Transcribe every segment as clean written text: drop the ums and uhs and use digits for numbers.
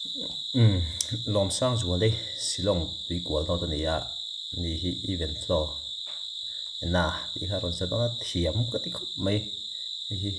Umm Lawmsangzuali Shillong tuikual dawt a ni a, ni hi even flow ena tih kha a rawn sa dawn a, thiam ka ti khawp mai hei hi.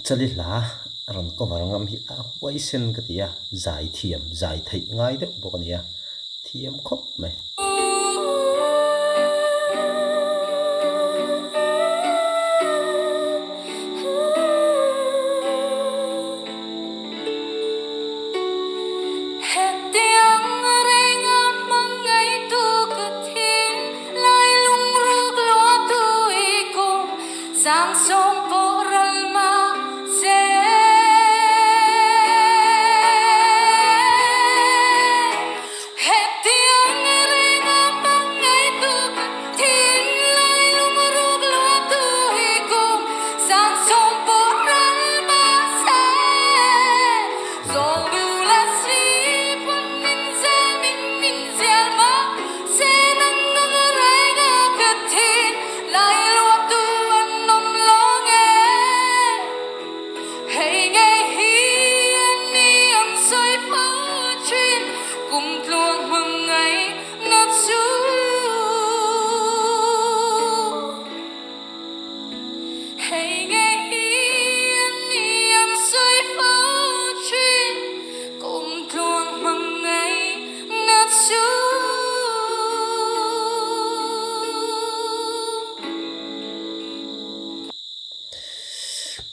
Chali hla a rawn cover ngam hi a huaisen ka ti a, zai thiam, zai theih ngai deuh bawk a ni a, thiam khawp mai.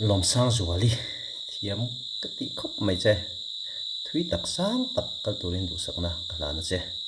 Lawmsangzuali thiam ka tih khawp mai che. Thui tak sang tak kal turin duhsakna ka hlan a che.